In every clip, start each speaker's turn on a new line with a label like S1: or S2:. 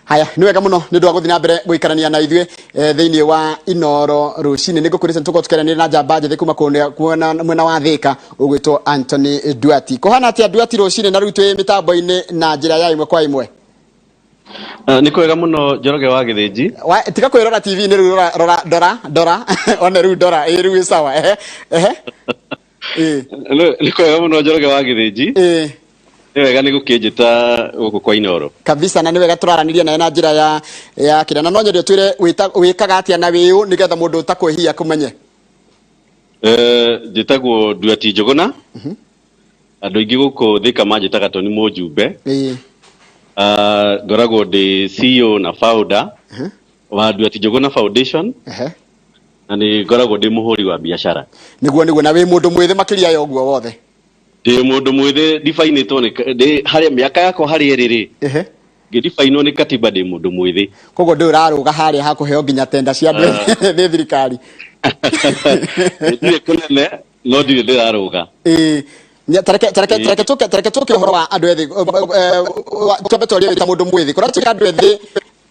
S1: Haya, nĩ wega mũno nĩ ũndũ wa gũthiĩ na mbere gũikarania na ithuĩ thĩinĩ wa Inoro rũcinĩ. Nĩ ngũkwĩrĩte tũkorwo tũkĩaranĩria na njamba njĩthĩ kuma kũrĩa mwena wa Thĩka ũgwĩtwo Anthony Nduati. Kũhana atĩa Nduati rũcinĩ na rĩu twĩ mĩtambo-inĩ na njĩra ya ĩmwe kwa ĩmwe?
S2: Nĩ kwega mũno, Njoroge wa Gĩthĩnji.
S1: Tiga kwĩrora TV-inĩ rĩu, rora, rora, ndora, ndora, one rĩu ndora, ĩ rĩu ĩ sawa, ehe, ehe.
S2: Ĩ. Nĩ kwega mũno, Njoroge wa Gĩthĩnji.
S1: Ĩ.
S2: Nĩ wega nĩ gũkĩnjĩta gũkũ kwa Inoro.
S1: Kabisa, na nĩ wega tũraranĩria nawe na njĩra ya kĩrĩa, na no nyende ũtwĩre wĩkaga atĩa na wĩũ nĩgetha mũndũ ũtakwĩhia kũmenye.
S2: Njĩtagwo Nduati Njũgũna. Andũ aingĩ gũkũ Thĩka manjĩtaga Toni Mũjumbe. Ah, ngoragwo ndĩ CEO na founder wa Nduati Njũgũna Foundation na nĩ ngoragwo ndĩ mũhũri wa biacara.
S1: Nĩguo, na wĩ mũndũ mwĩthĩ makĩria ya ũguo wothe.
S2: Ndĩ mũndũ mwĩthĩ, ndibainĩtwo nĩ ndĩ harĩa mĩaka yakwa harĩa ĩrĩ rĩ, ngĩdifainwo nĩ katiba ndĩ mũndũ mwĩthĩ.
S1: Koguo ndũĩ ũrarũga harĩa hakũheo nginya tenda cia andũ nĩ thirikari.
S2: Ndirĩ kũnene no ndirĩ ndĩrarũga.
S1: Ĩĩ. Tareke tareke tũke ũhoro wa andũ ethĩ, twambe twarie wĩ ta mũndũ mwĩthĩ. Kũratuĩka andũ ethĩ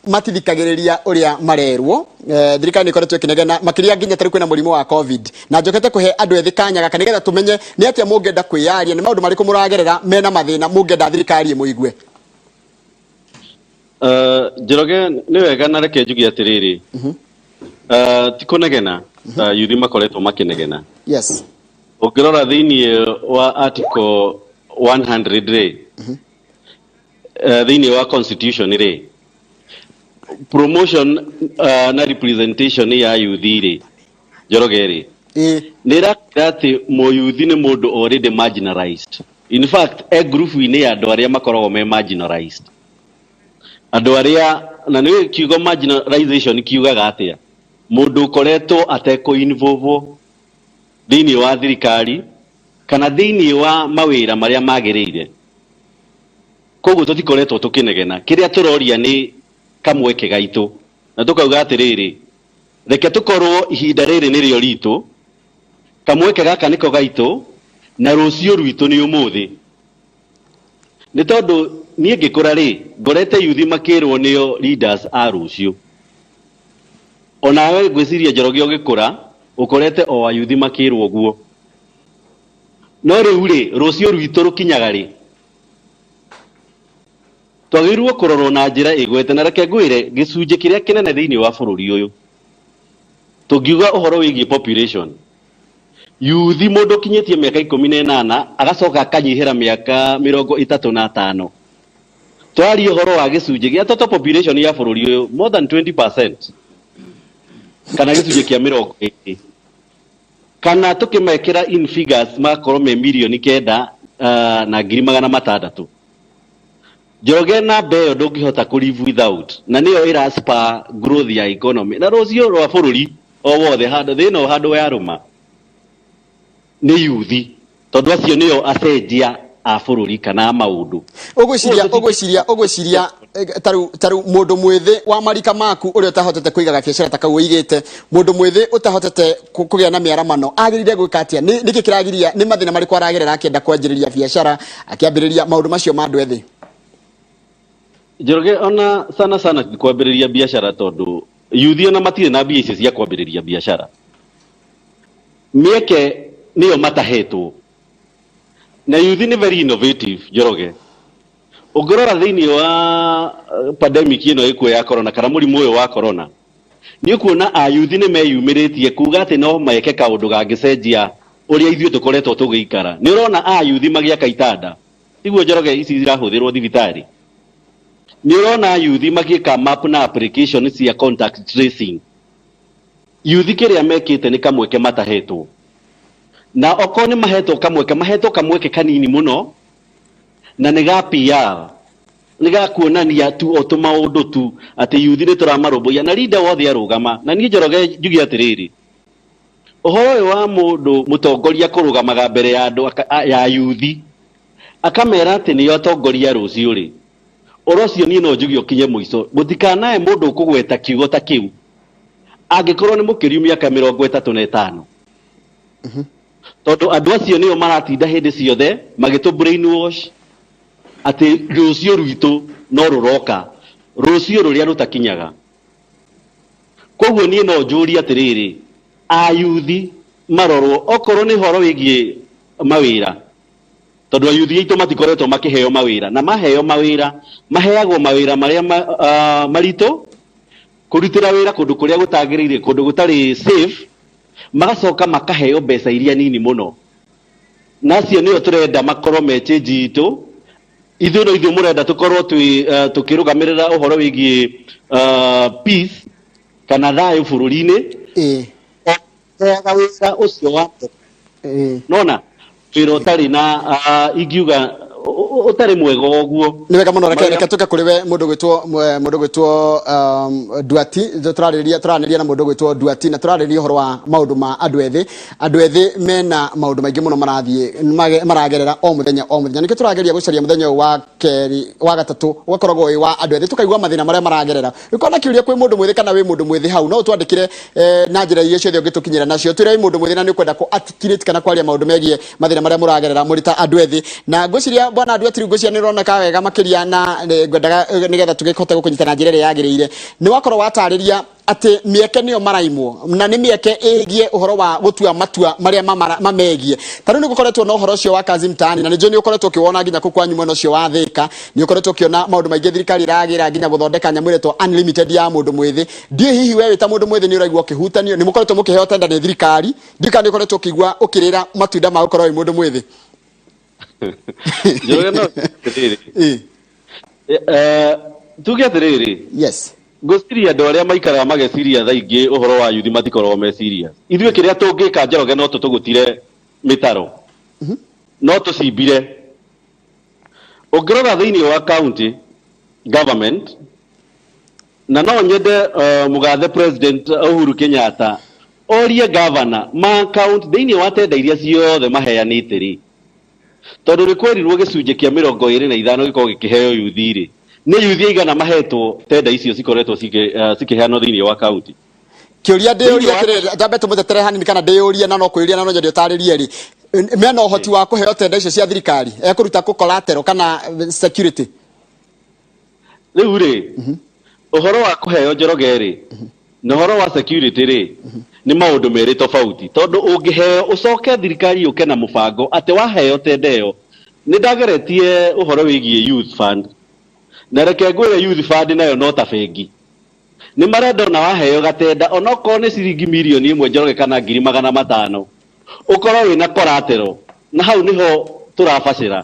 S1: matithikagĩrĩria ũrĩa marerwo. Thirikari nĩ ĩkoretwo ĩkĩnegena makĩria nginya tarĩu kwĩna mũrimũ wa COVID, na njokete kũhe andũ ethĩ kanya gaka nĩgetha tũmenye nĩ atĩa mũngĩenda kwĩyaria, nĩ maũndũ marĩkũ mũragerera mena mathĩna mũngĩenda thirikari ĩmũigue.
S2: Njoroge, nĩ wega, na reke njuge atĩrĩrĩ, ti kũnegena yuthi makoretwo makĩnegena. Ũngĩrora thĩinĩ wa article 100 rĩ, thĩinĩ wa constitution rĩ, promotion na representation ya yuthi rĩ, Njoroge rĩ, nĩ ĩrakĩra atĩ mũyuthi nĩ mũndũ already marginalized. In fact, e ngurubu-inĩ ya andũ arĩa makoragwo me marginalized, andũ arĩa, na nĩ kiugo marginalization kiugaga atĩa? Mũndũ ũkoretwo atekũ-involve thĩinĩ wa thirikari kana thĩinĩ wa mawĩra marĩa magĩrĩire. Koguo tũtikoretwo tũkĩnegena, kĩrĩa tũroria nĩ kamweke gaitũ na tũkauga atĩrĩrĩ, reke tũkorwo ihinda rĩrĩ nĩrĩo ritũ, kamweke gaka nĩko gaitũ, na rũciũ rwitũ nĩ ũmũthĩ. Nĩ tondũ niĩ ngĩkũra rĩ, ngorete yuthi makĩrwo nĩo leaders a rũciũ. Onawe ngwĩciria, Njoroge, ũgĩkũra ũkorete o ayuthi makĩrwo ũguo. No rĩu rĩ, rũciũ rwitũ rũkinyaga rĩ? Twagĩrĩirwo kũrorwo na njĩra ĩgwete. Na reke ngwĩre, gĩcunjĩ kĩrĩa kĩnene thĩinĩ wa bũrũri ũyũ, tũngiuga ũhoro wĩgiĩ population, yuthi mũndũ ũkinyĩtie mĩaka 18 agacoka akanyihĩra mĩaka 35, twaria ũhoro wa gĩcunjĩ gĩa total population ya bũrũri ũyũ, more than 20% kana gĩcunjĩ kĩa 20, kana tũkĩmekĩra in figures magakorwo me 9,600,000. Njoroge, namba ĩyo ndũngĩhota kũ live without, na nĩyo ĩra spur growth ya economy na rũciũ rwa bũrũri o wothe. Handũ thĩ ĩno, handũ yarũma nĩ yuthi, tondũ acio nĩo acenjia a bũrũri kana a maũndũ.
S1: Ũgwĩciria tarĩu mũndũ mwĩthĩ wa marika maku ũrĩa ũtahotete kũiga gabiacara ta kau ũigĩte, mũndũ mwĩthĩ ũtahotete kũgĩa na mĩaramano agĩrĩire gwĩka atĩa? Nĩkĩ kĩragiria? Nĩ mathĩna marĩkũ aragerera akĩenda kwanjĩrĩria biacara, akĩambĩrĩria maũndũ macio ma andũ ethĩ?
S2: Njoroge, ona sana sana ti kwambĩrĩria biacara, tondũ yuthi ona matirĩ na mbia icio cia kwambĩrĩria biacara. Mĩeke nĩyo matahetwo, na yuthi nĩ very innovative. Njoroge, ũngĩrora thĩinĩ wa pandemic ĩno ĩkuo ya corona kana mũrimũ ũyũ wa corona, nĩ ũkuona ayuthi nĩ meyumĩrĩtie kuga atĩ no meke kaũndũ gangĩcenjia ũrĩa ithuĩ tũkoretwo tũgĩikara. Nĩ ũrona ayuthi magĩaka itanda, tiguo, Njoroge, ici irahũthĩrwo thibitarĩ? Nĩ ũrona ayuthi magĩka map na application cia contact tracing. Yuthi kĩrĩa mekĩte nĩ kamweke matahetwo, na okorwo nĩ mahetwo kamweke, mahetwo kamweke kanini mũno, na nĩ ga PR, nĩ ga kuonania tu o tũmaũndũ tu atĩ yuthi nĩ tũramarũmbũiya na leader wothe arũgama. Na niĩ, Njoroge, njuge atĩrĩrĩ, ũhoro ũyũ wa mũndũ mũtongoria kũrũgamaga mbere ya andũ ya yuthi akamera atĩ nĩo atongoria rũciũ rĩ, ũhoro ũcio niĩ no njuge ũkinye mũico. Gũtikanae mũndũ ũkũgweta kiugo ta kĩu angĩkorwo nĩ mũkĩriu mĩaka 35, tondũ andũ acio nĩo maratinda hĩndĩ ciothe magĩtũ brainwash atĩ rũciũ rwitũ no rũroka. Rũciũ rũrĩa rũtakinyaga. Koguo niĩ no njũrie atĩrĩrĩ, ayuthi marorwo okorwo nĩ ũhoro wĩgiĩ mawĩra, tondũ ayuthi aitũ matikoretwo makĩheo mawĩra, na maheo mawĩra maheagwo mawĩra marĩa maritũ, kũrutĩra wĩra kũndũ kũrĩa gũtagĩrĩire, kũndũ gũtarĩ safe, magacoka makaheo mbeca iria nini mũno. Na acio nĩo tũrenda makorwo me change itũ. Ithuĩ no ithuĩ mũrenda tũkorwo twĩ tũkĩrũgamĩrĩra ũhoro wĩgiĩ peace kana thayũ bũrũri-inĩ. Heaga wĩra ũcio wa nona wĩra ũtarĩ na ingiuga ũtarĩ mwega ũguo.
S1: Nĩ wega mũno. Reke reke tũke kũrĩ we mũndũ gwĩtwo mũndũ gwĩtwo Duati. Tũrarĩrĩria tũranĩria na mũndũ gwĩtwo Duati na tũrarĩrĩria ũhoro wa maũndũ ma andũ ethĩ. Andũ ethĩ mena maũndũ maingĩ mũno marathiĩ maragerera o mũthenya o mũthenya. Nĩkĩo tũrageria gũcaria mũthenya ũyũ wa kerĩ wa gatatũ ũgakoragwo wĩ wa andũ ethĩ, tũkaigua mathĩna marĩa maragerera. Ũkorwo na kĩũria kwĩ mũndũ mwĩthĩ kana wĩ mũndũ mwĩthĩ hau, no ũtwandĩkĩre na njĩra iria ciothe ũngĩtũkinyĩra nacio. Twĩre wĩ mũndũ mwĩthĩ na nĩ ũkwenda kũ articulate kana kwaria maũndũ megiĩ mathĩna marĩa mũragerera mũrĩ ta andũ ethĩ. Na ngwĩciria bwana Duati rĩu ngwĩciria nĩ ũroneka wega makĩria, na ngwendaga nĩgetha tũgĩhote gũkũnyita na njĩra ĩrĩa yagĩrĩire. Nĩ wakorwo watarĩria atĩ mĩeke nĩyo maraimwo, na nĩ mĩeke ĩgiĩ ũhoro wa gũtua matua marĩa mamegiĩ. Ta rĩu nĩ gũkoretwo na ũhoro ũcio wa Kazi Mtaani, na nĩ njũĩ nĩ ũkoretwo ũkĩwona nginya kũu kwanyu mwena ũcio wa Thĩka. Nĩ ũkoretwo ũkĩona maũndũ maingĩ thirikari ĩragĩra nginya gũthondeka nyamũ ĩretwo unlimited ya mũndũ mwĩthĩ. Ndiũĩ hihi we wĩ ta mũndũ mwĩthĩ nĩ ũraigua ũkĩhutanio, nĩ mũkoretwo mũkĩheo tenda nĩ thirikari? Ndiũĩ kana nĩ ũkoretwo ũkĩigua ũkĩrĩra matunda ma gũkorwo wĩ mũndũ mwĩthĩ.
S2: Njoroge, no atĩrĩrĩ, tuge atĩrĩrĩ, ngwĩciria andũ arĩa maikaraga mageciria thaa ingĩ ũhoro wa yuthi matikoragwo me serious. Ithuĩ kĩrĩa tũngĩka, Njoroge, no tũtũgũtire mĩtaro, no tũcimbire. Ũngĩrora thĩinĩ wa county government, na no nyende mũgathe President Uhuru Kenyatta orie governor ma county thĩinĩ wa tenda iria ciothe maheanĩte rĩ, tondũ nĩ kwerirwo gĩcunjĩ kĩa 25 gĩkorwo gĩkĩheo yuthi rĩ, nĩ yuthi aigana mahetwo tenda icio cikoretwo cikĩheanwo thĩinĩ wa county?
S1: Kĩũria ndĩũria atĩrĩrĩ, twambe tũmũtetere hanini kana ndĩũrie, na no kwĩũria na no nyende ũtarĩrie rĩ, mena ũhoti wa kũheo tenda icio cia thirikari? Ekũruta kũ collateral kana security?
S2: Rĩu rĩ, ũhoro wa kũheo, Njoroge rĩ, na ũhoro wa security rĩ, nĩ maũndũ merĩ tofauti, tondũ ũngĩheo ũcoke thirikari yũke na mũbango atĩ waheo tenda ĩyo. Nĩ ndageretie ũhoro wĩgiĩ youth fund, na reke ngwĩre, youth fund nayo no ta bengi. Nĩ marenda ona waheo gatenda, onokorwo nĩ ciringi mirioni 1, Njoroge, kana 500,000, ũkorwo wĩna collateral. Na hau nĩho tũrabacĩra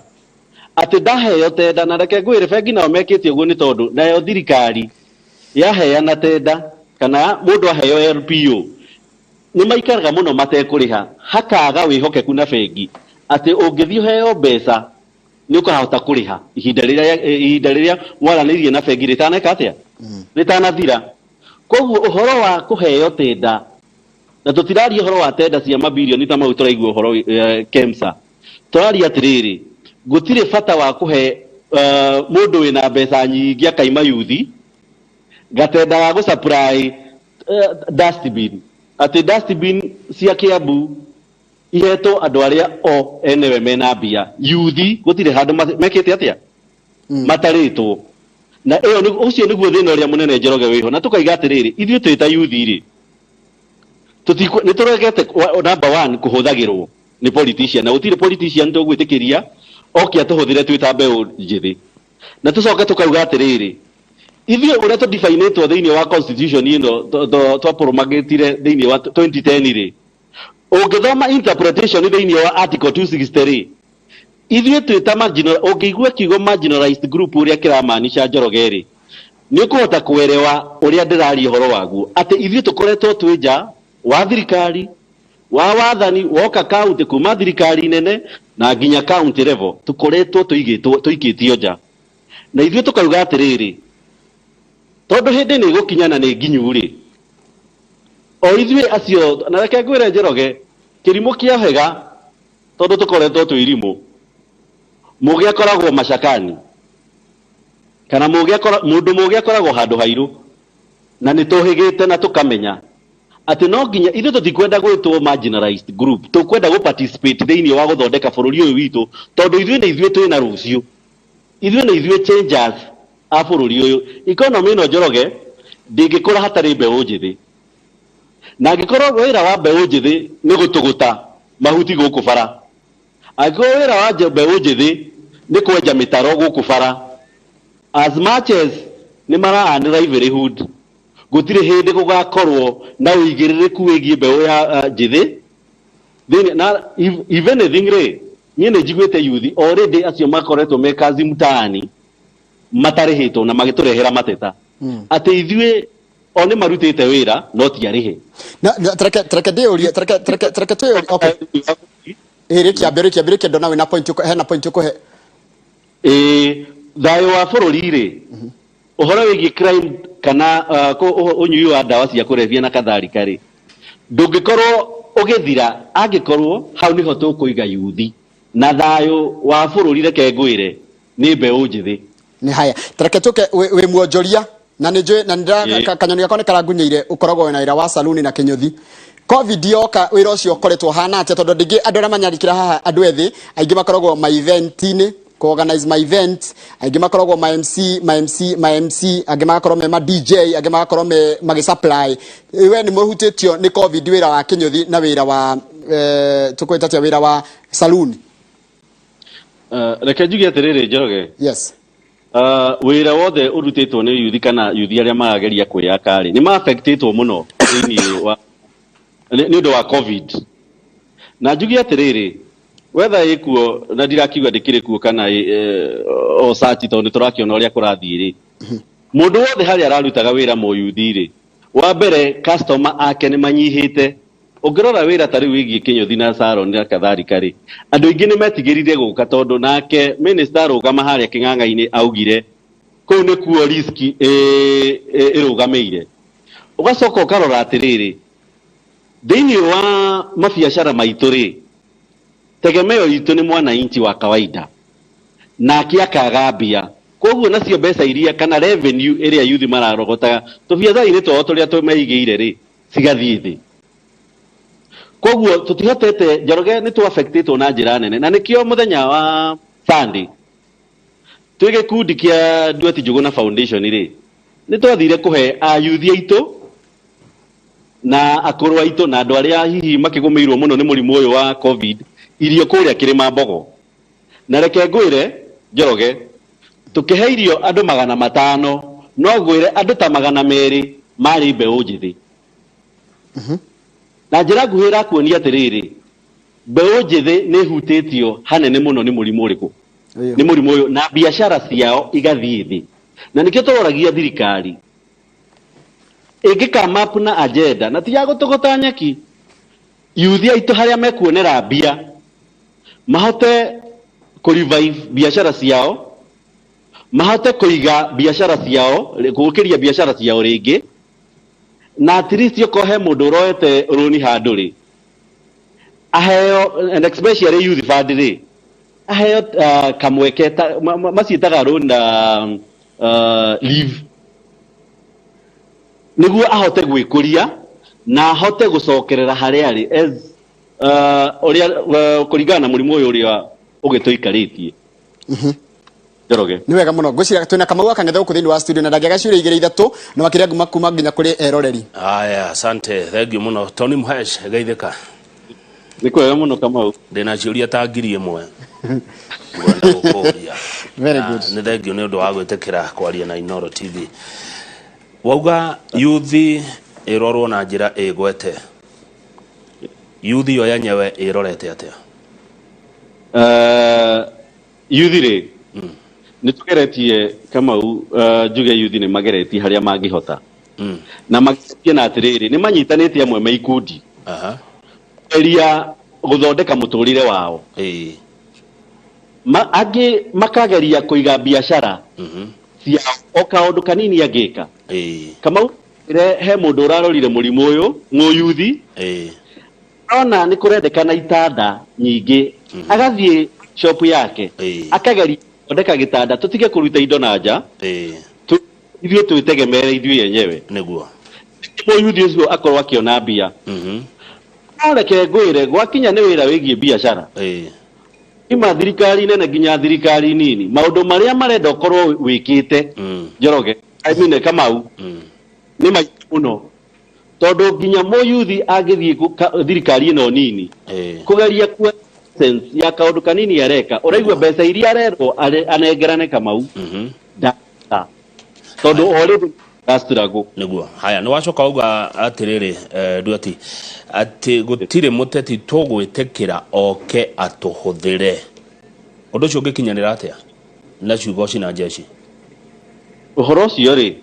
S2: atĩ ndaheo tenda. Na reke ngwĩre, bengi nao mekĩte ũguo nĩ tondũ nayo thirikari yaheana tenda kana mũndũ aheo LPO, nĩ maikaraga mũno matekũrĩha, hakaga wĩhokeku na bengi atĩ ũngĩthiĩ ũheo mbeca nĩ ũkahota kũrĩha ihinda rĩrĩa mwaranĩirie na bengi rĩtaneka atĩa, rĩtanathira. Koguo ũhoro wa kũheo tenda, na tũtiraria ũhoro wa tenda cia mabirioni ta mau tũraigua ũhoro KEMSA, tũraria atĩrĩrĩ, gũtirĩ bata wa kũhe mũndũ wĩna mbeca nyingĩ akaima yuthi gatenda ga gũsupply dustbin, atĩ dustbin cia Kiambu ihetwo andũ arĩa o enewe mena mbia, yuthi gũtirĩ handũ mekĩte atĩa, matarĩtwo. Na ĩyo ũcio nĩguo thĩna ũrĩa mũnene, Njoroge, wĩho. Na tũkaiga atĩrĩrĩ, ithuĩ twĩ ta yuthi rĩ, nĩ tũregete number one kũhũthagĩrwo nĩ politician, na gũtirĩ politician tũgwĩtĩkĩria oke atũhũthĩre twĩ ta mbeũ njĩthĩ. Na tũcoke tũkauga atĩrĩrĩ, ithuĩ ũrĩa tũdifainĩtwo thĩinĩ wa constitution ĩno twapromulgatire thĩinĩ wa 2010 rĩ, ũngĩthoma interpretation thĩinĩ wa article 260 rĩ, ithuĩ twĩ ta marginal, ũngĩigua kiugo marginalized group ũrĩa kĩramaanisha, Njoroge rĩ, nĩ ũkũhota kũerewa ũrĩa ndĩraria ũhoro waguo, atĩ ithuĩ tũkoretwo twĩ nja wa thirikari wa wathani woka county, kuma thirikari nene na nginya county level, tũkoretwo tũigĩtwo tũikĩtio nja. Na ithuĩ tũkauga atĩrĩrĩ, tondũ hĩndĩ nĩ ĩgũkinya na nĩ nginyu rĩ, o ithuĩ acio. Na reke ngwĩre, Njoroge, kĩrimũ kĩohega, tondũ tũkoretwo twĩ irimũ, mũgĩ akoragwo macakani, kana mũgĩ mũndũ mũgĩ akoragwo handũ hairũ. Na nĩ tũhĩgĩte na tũkamenya atĩ no nginya ithuĩ tũtikwenda gwĩtwo marginalized group, tũkwenda gũ participate thĩinĩ wa gũthondeka bũrũri ũyũ witũ, tondũ ithuĩ nĩ ithuĩ twĩna rũciũ, ithuĩ nĩ ithuĩ changers. A bũrũri ũyũ. Economy ĩno, Njoroge, ndĩngĩkũra hatarĩ mbeũ njĩthĩ, na angĩkorwo wĩra wa mbeũ njĩthĩ nĩ gũtũgũta mahuti gũkũ bara, angĩkorwo wĩra wa mbeũ njĩthĩ nĩ kwenja mĩtaro gũkũ bara, as much as nĩ mara earn livelihood, gũtirĩ hĩndĩ gũgakorwo na ũigĩrĩrĩku wĩgiĩ mbeũ ya njĩthĩ thĩinĩ. Na if anything rĩ, niĩ nĩ njiguĩte yuthi already acio makoretwo me kazi mtaani matarĩhĩtwo na magĩtũrehera mateta atĩ ithuĩ o nĩ marutĩte wĩra no ti arĩhe.
S1: Na tareke ndĩũrie, tareke twĩũrie. Okay, ĩ rĩkia mbere, rĩkia mbere, rĩkia. Ndona wĩna point hena point ũkũhe.
S2: Ĩĩ, thayũ wa bũrũri rĩ, ũhoro wĩgiĩ crime kana ũnyui wa ndawa cia kũrebia na kadhalika rĩ, ndũngĩkorwo ũgĩthira angĩkorwo hau nĩho tũkũiga yuthi. Na thayũ wa bũrũri, reke ngwĩre, nĩ mbeũ njĩthĩ.
S1: Nĩ haya, tareke tũke wĩ mwonjoria na nĩ njũĩ na nĩ kanyoni gakwa nĩ karangunyĩire. Ũkoragwo wĩna wĩra wa saluni na kĩnyũthi. Covid yoka, wĩra ũcio ũkoretwo ũhana atĩa? Tondũ andũ aingĩ, andũ arĩa manyarikĩra haha, andũ ethĩ aingĩ makoragwo ma event-inĩ, ku organize ma event, aingĩ makoragwo ma MC, ma MC, ma MC, angĩ magakorwo me ma DJ, angĩ magakorwo me magĩ supply. We nĩ mũhutĩtio nĩ Covid, wĩra wa kĩnyũthi na wĩra wa tũkwĩta atĩa, wĩra wa saluni?
S2: Reke njuge atĩrĩrĩ, Njoroge.
S1: Yes.
S2: Wĩra wothe ũrutĩtwo nĩ yuthi kana yuthi arĩa marageria kwĩyaka rĩ, nĩ maaffectĩtwo mũno thĩinĩ wa nĩ ũndũ wa Covid. Na njuge atĩrĩrĩ, wetha ĩkuo na ndirakiuga ndĩkĩrĩ kuo kana o search, tondũ nĩ tũrakĩona ũrĩa kũrathiĩ rĩ, mũndũ wothe harĩa ararutaga wĩra mũyuthi rĩ, wa mbere customer ake nĩ manyihĩte. Ũngĩrora wĩra ta rĩu wĩgiĩ kĩnyũthi na salon na kadhalika rĩ, andũ aingĩ nĩ metigĩrire gũka, tondũ nake minister arũgama harĩa kĩng'ang'a-inĩ augire kũu nĩkuo risk ĩrũgamĩire. Ũgacoka ũkarora atĩrĩrĩ, thĩinĩ wa mabiacara maitũ rĩ, tegemeo itũ nĩ mwananchi wa kawaida, nake akaga mbia. Koguo nacio mbeca iria kana revenue ĩrĩa yuthi mararogotaga tũbiacara-inĩ twao tũrĩa tũmeigĩire rĩ, cigathiĩ thĩ. Koguo tũtihotete, Njoroge, nĩ tũ-affectĩtwo na njĩra nene. Na nĩkĩo mũthenya wa Sunday twĩ gĩkundi kĩa Nduati Njũgũna Foundation rĩ, nĩ twathire kũhe ayuthi aitũ na akũrũ aitũ na andũ arĩa hihi makĩgũmĩirwo mũno nĩ mũrimũ ũyũ wa Covid irio kũrĩa Kĩrĩma Mbogo. Na reke ngwĩre, Njoroge, tũkĩhe irio andũ 500, no ngwĩre andũ ta 200 marĩ mbeũ njĩthĩ. Na njĩra nguhĩ ĩrakuonia atĩrĩrĩ, mbeũ njĩthĩ nĩ ĩhutĩtio hanene mũno nĩ mũrimũ ũrĩkũ?
S1: Ũyũ.
S2: Nĩ mũrimũ ũyũ, na biacara ciao igathiĩ thĩ. Na nĩkĩo tũroragia thirikari ĩngĩ come up na agenda na ti ya gũtũgũta nyeki, yuthi aitũ harĩa mekuonera mbia mahote kũ revive biacara ciao, mahote kũiga biacara ciao, gũkĩria biacara ciao rĩngĩ. Na at least okorwo he mũndũ ũroete rũni handũ rĩ, aheo, and especially youth fund rĩ, aheo kamweke ta, maciĩtaga loan na leave, nĩguo ahote gwĩkũria na ahote gũcokerera harĩa arĩ as ũrĩa kũringana na mũrimũ ũyũ ũrĩa ũgĩtũikarĩtie, Njoroge.
S1: Nĩ wega mũno. Ngwĩciria twĩna Kamau akang'ethe gũkũ thĩinĩ wa studio na ndangĩaga ciũria igĩrĩ ithatũ na makĩria nguma kuma nginya kũrĩ eroreri.
S3: Aya, asante, thank you muno, Tony Muhesh. Geithĩka.
S2: Nĩ kwega mũno, Kamau.
S3: Ndĩna ciũria ta 1000 ngwenda gũkũria.
S1: Very
S3: Na
S1: good.
S3: Nĩ thank you nĩ ũndũ wa gwĩtĩkĩra kwaria na Inoro TV. Wauga yuthi ĩrorwo na njĩra ĩgwete, yuthi yo yenyewe ĩrorete atĩa?
S2: Yuthi rĩ, nĩ tũgeretie, Kamau, njuge yuthi nĩ mageretie harĩa mangĩhota na mageretie na atĩrĩrĩ, nĩ manyitanĩte amwe me ikundi geria gũthondeka mũtũrĩre wao. Angĩ makageria kũiga biacara ciao o kaũndũ kanini angĩka. Kamau, he mũndũ ũrarorire mũrimũ ũyũ ng'ũyuthi, ona nĩ kũrendekana itanda nyingĩ, agathiĩ shop yake, akageria gũthondeka gĩtanda, tũtige kũruta indo na nja, ithuĩ twĩtegemere ithuĩ enyewe. Mũyuthi ũcio akorwo akĩona mbia. No reke ngwĩre, gwakinya nĩ wĩra wĩgiĩ biacara, Ima thirikari nene nginya thirikari nini, maũndũ marĩa marenda ũkorwo wĩkĩte, Njoroge, I mean Kamau, nĩ maingĩ mũno, tondũ nginya mũyuthi angĩthiĩ thirikari ĩno nini kũgeria kuoya sense ya kaũndũ kanini areka, ũraigua mbeca iria arerwo anengerane, Kamau, ndata, tondũ already struggle.
S3: Niguo. Haya, nĩ wacoka uga atĩrĩrĩ, Nduati, atĩ gũtirĩ mũteti tũgwĩtĩkĩra oke atũhũthĩre. Ũndũ ũcio ũngĩkinyanĩra atĩa na ciugo cina jeshi?
S2: Ũhoro ũcio rĩ,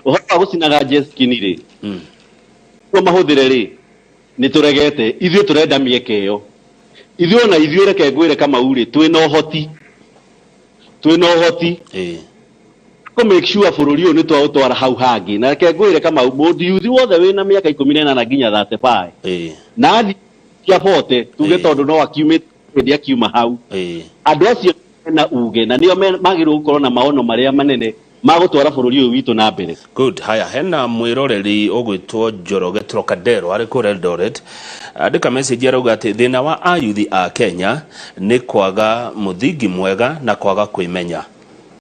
S2: ũhoro wa gũcinaga jeskini rĩ, kuo mahũthĩre rĩ, nĩ tũregete. Ithuĩ tũrenda mĩeke ĩyo ithuĩ ona ithuĩ. Reke ngwĩre, Kamau rĩ, twĩna ũhoti, twĩna ũhoti kũ make sure bũrũri ũyũ nĩ twaũtwara hau hangĩ. Na reke ngwĩre, Kamau, mũndũ yuthi wothe wĩna mĩaka 18 nginya 35 na athiĩ cia 40 tuge, tondũ no akiumĩte hĩndĩ akiuma hau, andũ acio mena uge na nĩo magĩrĩirwo gũkorwo na maono marĩa manene ma gũtwara bũrũri ũyũ witũ na mbere.
S3: Good. Haya, hena mwĩroreri ũgwĩtwo Njoroge Trocadero arĩ kũrĩa Eldoret. Andĩka message, arauga atĩ thĩna wa ayuthi a Kenya nĩ kwaga mũthingi mwega na kwaga kwĩmenya.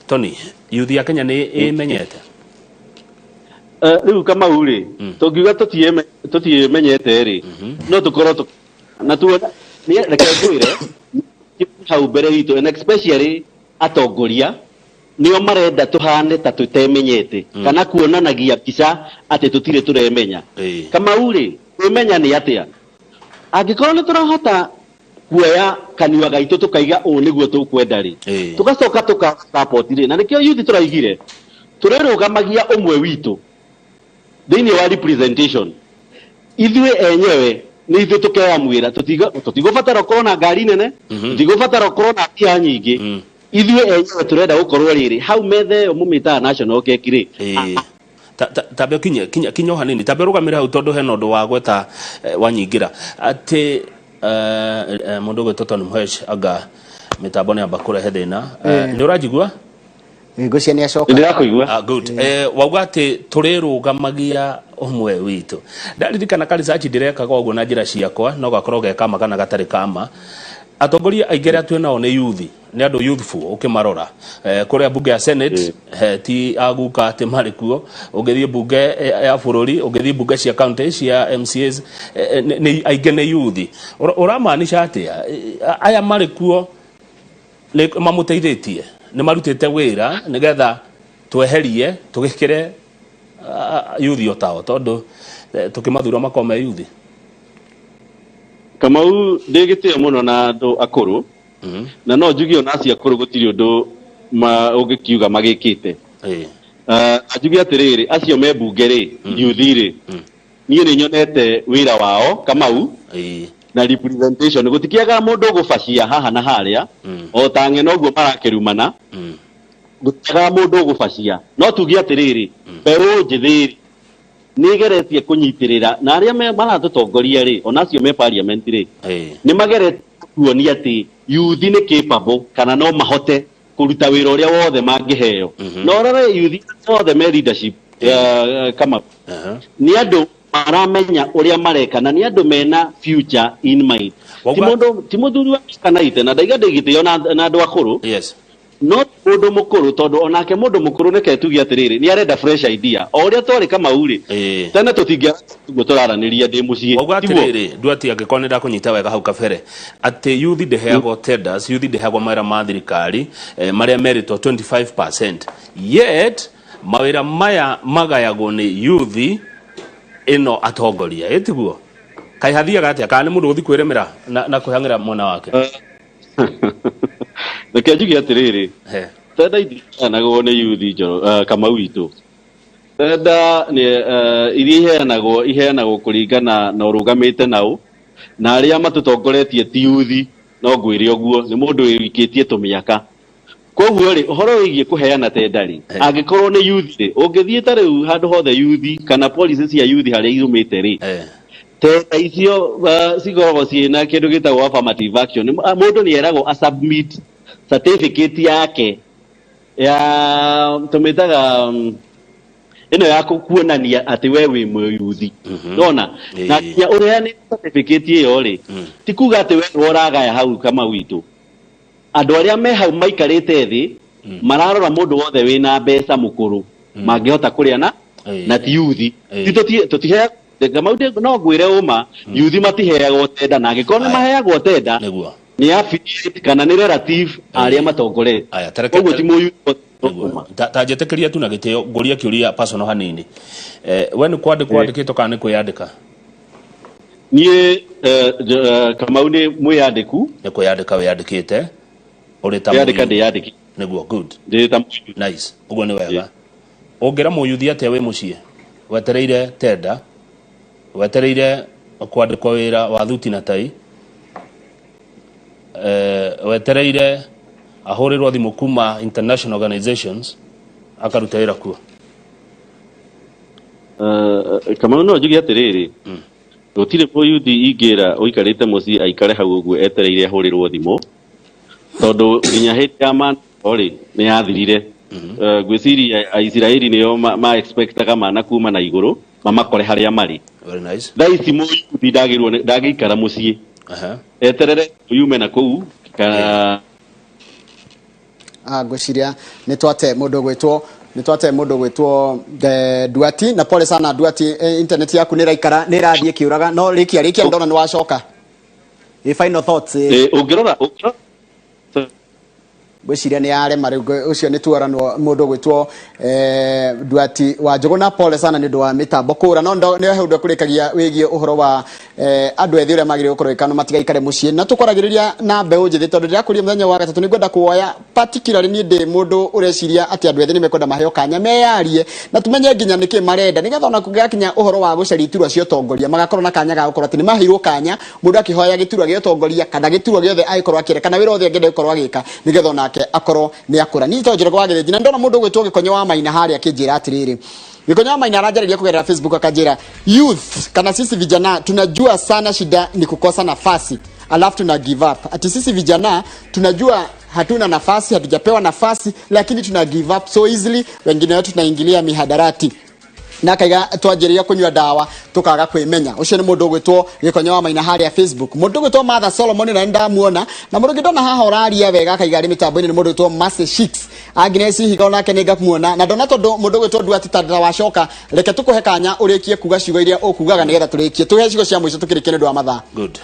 S3: Tony, yuthi ya Kenya nĩ ĩmenyete?
S2: Rĩu Kamau rĩ, tũngiuga tũtiĩmenyete rĩ, no tũkorwo na tuona reke ngwĩre, hau mbere itũ and especially atongoria nĩo marenda tũhane ta tũtemenyete kana kuonanagia mbica atĩ tũtirĩ tũremenya. Kamau rĩ, kwĩmenya nĩ atĩa? Angĩkorwo nĩ tũrahota kuoya kanua gaitũ tũkaiga ũũ nĩguo tũkwenda rĩ, tũgacoka tũka support rĩ, na nĩkĩo youth tũraigire tũrĩrũgamagia ũmwe witũ thĩinĩ wa representation. Ithuĩ enyewe nĩ ithuĩ tũkeyamwĩra, tũtigũbatara ũkorwo na ngari nene, tũtigũbatara ũkorwo na mbia nyingĩ. Ithuĩ enyewe tũrenda gũkorwo rĩrĩ hau metha ĩyo mũmĩtaga national cake rĩ.
S3: Tambe ũkinye kinya kinya o hanini, tambe ũrũgamĩre hau, tondũ hena ũndũ wa gweta wanyingĩra atĩ mũndũ ũgwĩtwo Tony Mhesh, anga mĩtambo nĩ amba kũrehe thĩna. Nĩ ũranjigua?
S1: Ngũcia nĩ acoka.
S2: Ndĩrakũigua.
S3: Ah, good. Wauga atĩ tũrĩrũgamagia ũmwe witũ. Ndaririkana ka research ndĩrekaga ũguo na njĩra ciakwa, no gakorwo ge kama kana gatarĩ kama. Atongoria aingĩ arĩa twĩ nao nĩ youth, nĩ andũ youthful ũkĩmarora. Kũrĩa mbunge ya Senate, ti aguka atĩ marĩ kuo. Ũngĩthiĩ mbunge ya bũrũri, ũngĩthiĩ mbunge cia county cia MCAs, nĩ aingĩ nĩ youth. Ũramaanisha atĩa? Aya marĩ kuo nĩ mamũteithĩtie, nĩ marutĩte wĩra nĩgetha tweherie tũgĩkĩre yuthi o tao, tondũ tũkĩmathura makorwo me yuthi?
S2: Kamau, ndĩ gĩtĩo mũno na andũ akũrũ, na no njuge ona acio akũrũ gũtirĩ ũndũ ũngĩkiuga magĩkĩte. Anjuge atĩrĩrĩ, acio me mbunge rĩ, yuthi rĩ, niĩ nĩ nyonete wĩra wao, Kamau, na representation. Gũtikĩagaga mũndũ ũgũbacia haha na harĩa, o ta ng'eno ũguo marakĩrumana. Gũtiagaga mũndũ ũgũbacia, no tuge atĩrĩrĩ, mbeũ njĩthĩ rĩ, nĩ ĩgeretie kũnyitĩrĩra na arĩa maratũtongoria rĩ, ona acio me parliament rĩ, nĩ mageretie kuonia atĩ yuthi nĩ capable kana no mahote kũruta wĩra ũrĩa wothe mangĩheo. Na ũrore yuthi othe me leadership, kama nĩ andũ maramenya ũrĩa mareka na nĩ andũ mena future in mind. Ti mũndũ, ti mũthuri wa mĩaka 90, na ndaiga ndĩ gĩtĩo na andũ akũrũ, no ti mũndũ mũkũrũ, tondũ onake mũndũ mũkũrũ, reke tuge atĩrĩrĩ, nĩ arenda fresh idea. O ũrĩa twarĩ, Kamau rĩ, tene tũtingĩara ũguo tũraranĩria ndĩ mũciĩ.
S3: Wauga
S2: Tiguo?
S3: atĩrĩrĩ, Nduati, angĩkorwo nĩ ndakũnyita wega hau kabere, atĩ yuthi ndĩheagwo tenders, yuthi ndĩheagwo mawĩra ma thirikari, marĩa merĩtwo 25%, yet mawĩra maya magayagwo nĩ yuthi ĩno atongoria, ĩtiguo? Kaĩ hathiaga atĩa? Kana nĩ mũndũ gũthiĩ kwĩrĩmĩra na kwĩhang'ĩra mwena wake?
S2: Reke njuge atĩrĩrĩ,
S3: He.
S2: tenda itiheanagwo nĩ yuthi, njoro, Kamau witũ. Tenda nĩ iria iheanagwo, iheanagwo kũringana na ũrũgamĩte nao, na arĩa matũtongoretie ti yuthi. No ngwĩre ũguo, nĩ mũndũ wĩikĩtie tũmĩaka. Koguo rĩ, ũhoro wĩgiĩ kũheana tenda rĩ, angĩkorwo nĩ yuthi rĩ, ũngĩthiĩ ta rĩu handũ hothe yuthi kana policy cia yuthi harĩa irũmĩte rĩ, tenda icio cikoragwo ciĩna kĩndũ gĩtagwo affirmative action. Mũndũ nĩ eragwo a submit certificate yake ya tũmĩtaga ĩno ya kuonania atĩ we wĩ mũyuthi, nona na nginya ũheanĩte certificate ĩyo rĩ, ti kuga atĩ we nĩwe ũragaya hau, kama witũ. Andũ arĩa me hau maikarĩte thĩ mararora mũndũ wothe wĩna mbeca mũkũrũ mangĩhota kũrĩa na na ti yuthi. Tũtiheagwo Kamau, no ngwĩre ũma, yuthi matiheagwo tenda, na angĩkorwo nĩ maheagwo tenda
S3: Nĩguo.
S2: nĩ affiliate kana nĩ relative arĩa matongoretie.
S3: Aya, tareke
S2: Koguo ti mũyuthi.
S3: Nĩguo. Ta njĩtĩkĩria tu na gĩtĩo ngũrie kĩũria personal hanini. We nĩ kwandĩkwo wandĩkĩtwo kana nĩ kwĩyandĩka?
S2: Niĩ Kamau nĩ mwĩyandĩku.
S3: Nĩ kwĩyandĩka wĩyandĩkĩte ũrĩ ta
S2: Kwĩyandĩka
S3: mũyuthi?
S2: Ndĩyandĩki.
S3: Nĩguo, good.
S2: Ndĩ ta mũyuthi.
S3: Nice, ũguo nĩ wega. Ũngĩra mũyuthi atĩa wĩ mũciĩ wetereire tenda, wetereire kwandĩkwo wĩra wa thuti na tai, wetereire ahũrĩrwo thimũ kuma international organizations akaruta wĩra kuo?
S2: Kamau, no njuge atĩrĩrĩ, gũtirĩ mũyuthi ingĩra ũikarĩte mũciĩ aikare hau ũguo etereire ahũrĩrwo thimũ, tondũ nginya hĩndĩ ya mana rĩ nĩ yathirire. Ngwĩciria Aisiraeli nĩo ma expectaga mana kuma na igũrũ mamakore harĩa marĩ.
S3: Very nice.
S2: Thaa ici mũyuthi ndagĩrĩirwo ndangĩikara mũciĩ eterere yume na kũu kana
S1: Ah, ngwĩciria nĩ twate mũndũ gwĩtwo Duati, na pole sana Duati, internet yaku nĩ ĩraikara nĩ ĩrathiĩ ĩkĩũraga, no rĩkia rĩkia, ndona nĩ wacoka. Final thoughts.
S2: Ũngĩrora
S1: Ngwĩciria nĩ yarema rĩu. Ũcio nĩ tuoranwo mũndũ gwĩtwo Duati wa Njũgũna, pole sana nĩ ũndũ wa mĩtambo kũra, no nĩ he ũndũ ekũrĩkagia wĩgiĩ ũhoro wa andũ ethĩ ũrĩa magĩrĩirwo gũkorwo ĩkano matigaikare mũciĩ, na tũkwaragĩrĩria na mbeũ njĩthĩ tondũ ndĩrakũria mũthenya wa gatatũ. Nĩ ngwenda kuoya particularly niĩ ndĩ mũndũ ũreciria atĩ andũ ethĩ nĩ mekwenda maheo kanya meyarie na tumenye nginya nĩkĩ marenda, nĩgetha ona kũngĩgakinya ũhoro wa gũcaria iturwa cia ũtongoria magakorwo na kanya ga gũkorwo atĩ nĩ maheirwo kanya mũndũ akĩhoya gĩturwa gĩa ũtongoria kana gĩturwa gĩothe agĩkorwo akĩenda kana wĩra wothe angĩenda gũkorwo agĩka, nĩgetha onake akorwo nĩ akũra. Niĩ to Njoroge wa Gĩthĩnji, na ndona mũndũ ũgwĩtwo Gĩkonyo wa Maina harĩa akĩnjĩra atĩrĩrĩ, Gĩkonyo wa Maina aranjarĩria kũgerera Facebook akanjĩra, "Youth kana sisi vijana tunajua sana shida ni kukosa nafasi, alafu tuna give up." Ati sisi vijana tunajua hatuna nafasi, hatujapewa nafasi, lakini tuna give up so easily. Wengine wetu tunaingilia mihadarati na akaiga twanjĩrĩria kũnyua ndawa tukaga kwĩmenya. Ũcio nĩ mũndũ ũgwĩtwo Gĩkonyo wa Maina harĩa Facebook. Mũndũ ũgwĩtwo Martha Solomon na nĩndamuona, na mũndũ ũngĩ ndona haha ũraria wega akaiga arĩ mĩtambo-inĩ nĩ mũndũ ũgwĩtwo Mercy Shicks. Agnes Higa onake nĩ ngamuona, na ndona tondũ mũndũ ũgwĩtwo Duati ta wacoka, reke tũkũhe kanya ũrĩkie kuga ciugo iria ũkugaga nĩgetha tũrĩkie, tũhe ciugo cia mũico tũkĩrĩkie nĩ ũndũ wa mathaa.
S3: Good.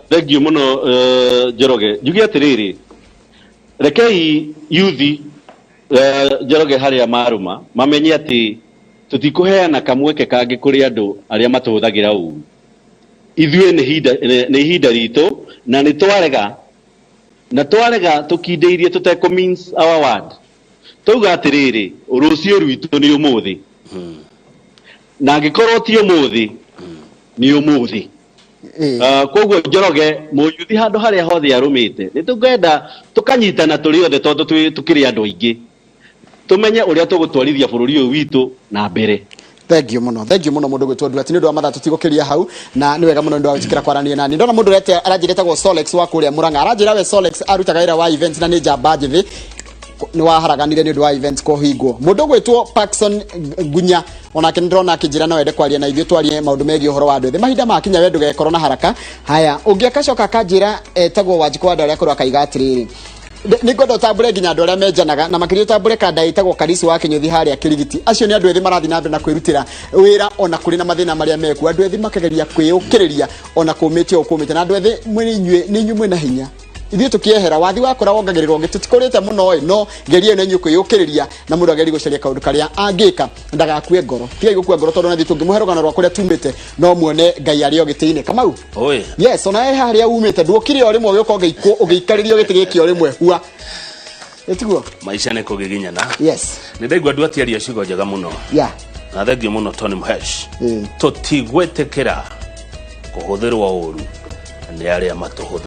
S2: Thank you mũno, Njoroge. Njuge atĩrĩrĩ, rekei yuthi, Njoroge, harĩa marũma mamenye atĩ tũtikũheana kamweke kangĩ kũrĩ andũ arĩa matũhũthagĩra ũru. Ithuĩ nĩ ihinda ritũ, na nĩ twarega, na twarega tũkindĩirie tũtekũ mince our word. Twauga atĩrĩrĩ, rũciũ rwitũ nĩ ũmũthĩ, na angĩkorwo ti ũmũthĩ nĩ ũmũthĩ. Koguo Njoroge, mũyuthi handũ harĩa hothe arũmĩte, nĩ tũngenda tũkanyitana tũrĩ othe, tondũ tũkĩrĩ andũ aingĩ, tũmenye ũrĩa tũgũtwarithia bũrũri ũyũ witũ na mbere.
S1: Thank you mũno, thank you mũno mũndũ gwĩtwo Duati. Nĩ ũndũ wa mathaa tũtigũkĩria hau, na nĩ wega mũno nĩ ũndũ wa gwĩtĩkĩra kwaranĩria nani. Ndona mũndũ ũrete aranjĩra etagwo Solex wa kũrĩa Murang'a, aranjĩra we Solex arutaga wĩra wa events na nĩ njamba njĩthĩ, nĩ waharaganire nĩ ũndũ wa events kũhingwo. Mũndũ ũgwĩtwo Parkson Ngunya onake nĩ ndĩrona akĩnjĩra no ende kwaria na ithuĩ, twarie maũndũ megiĩ ũhoro wa andũ ethĩ. Mahinda makinya, we ndũgekorwo na haraka. Haya, ũngĩ akacoka akanjĩra etagwo Wanjikũ wa Andũ arĩa akũrũ, akaiga atĩrĩrĩ, nĩ ngwenda ũtambũre nginya andũ arĩa menjanaga, na makĩria ũtambũre kanda ĩtagwo Karisi wa Kĩnyũthi harĩa Kĩrigiti. Acio nĩ andũ ethĩ marathiĩ na mbere na kwĩrutĩra wĩra ona kũrĩ na mathĩna marĩa mekuo, andũ ethĩ makageria kwĩyũkĩrĩria ona kũmĩte ũũ kũmĩte, na andũ ethĩ mwĩ inyuĩ nĩ inyuĩ mwĩna hinya. Ithuĩ tũkĩehera wathi wakũra wongagĩrĩrwo ũngĩ, tũtikũrĩte mũno ĩ, no geria na inyuĩ kwĩyũkĩrĩria, na mũndũ agerie gũcaria kaũndũ karĩa angĩka, ndagakue ngoro. Tigai gũkua ngoro, tondũ ona ithuĩ tũngĩmũhe rũgano rwa kũrĩa tumĩte no muone Ngai arĩ o gĩtĩ-inĩ. Kamau.
S3: Oi.
S1: Yes, ona we harĩa umĩte nduokire o rĩmwe ũgĩũka ũgĩikarĩrio gĩtĩ gĩkĩ o rĩmwe hua, ĩtiguo?
S3: Maica nĩ kũgiginyana. Nĩ ndaigua Nduati aria ciugo njega mũno. Na thengiũ mũno Tony Mhesh. Tũtigwĩtĩkĩra kũhũthĩrwo ũru nĩ arĩa matũhũthĩra.